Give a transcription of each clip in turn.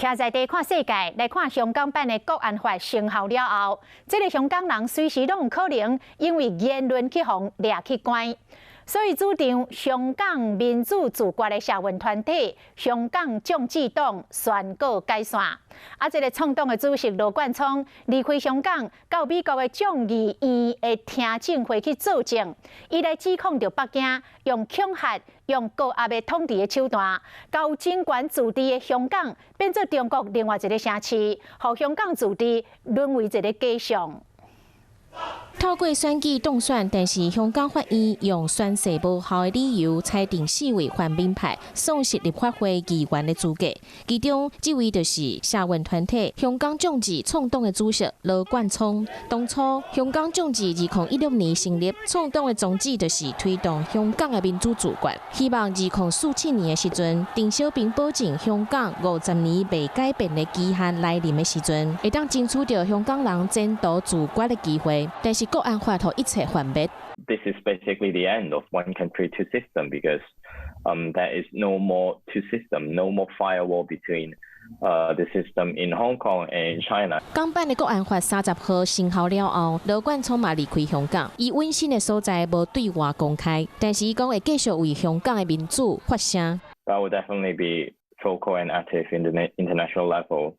徛在地看世界，來看香港版的國安法生效了後，這个香港人隨時攏有可能因為言論去予掠去關。所以主張香港民主自決的社運團體香港眾志黨宣告解散。啊，這个創黨的主席羅冠聰離開香港，到美國的眾議院的聽證會去作證，伊來指控著北京用恐嚇、用高壓的統治的手段，共爭權自治的香港變做中國另外一个城市，予香港自治淪為一个假象。透過選舉當選，但是香港法院用宣誓無效的理由裁定四位泛民派喪失立法會議員的資格。其中這位就是社運團體香港眾志創黨的主席羅冠聰。當初香港眾志2016年成立，創黨的宗旨就是推動香港的民主自決，希望2047年的時陣，鄧小平保證香港50年袂改變的期限來臨的時陣，會當爭取著香港人前途自決的機會。但是國安法予一切幻滅。 This is basically the end of one country, two system because there is no more two system, no more firewall between the system in Hong Kong and China. 港版的國安法30號生效了後，羅冠聰嘛離開香港，伊隱身的所在無對外公開，但是伊講會繼續為香港的民主發聲。 I will definitely be vocal and active in the international level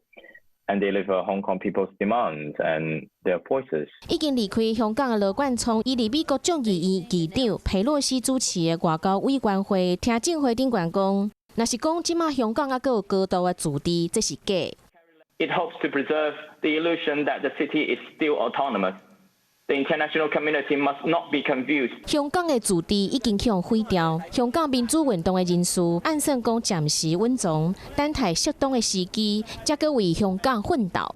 and deliver Hong Kong people's demands and their voices. 已經離開香港的羅冠聰，伊佇美國眾議院議長佩洛西主持的外交委員會聽證會頂懸講，若是講這馬香港猶閣有高度的自治，這是假。 It hopes to preserve the illusion that the city is still autonomous. The international community must not be confused. 香港的自治已經予毀掉，香港民主運動的人士按算講暫時隱藏，等待適當的時機，才閣為香港奮鬥。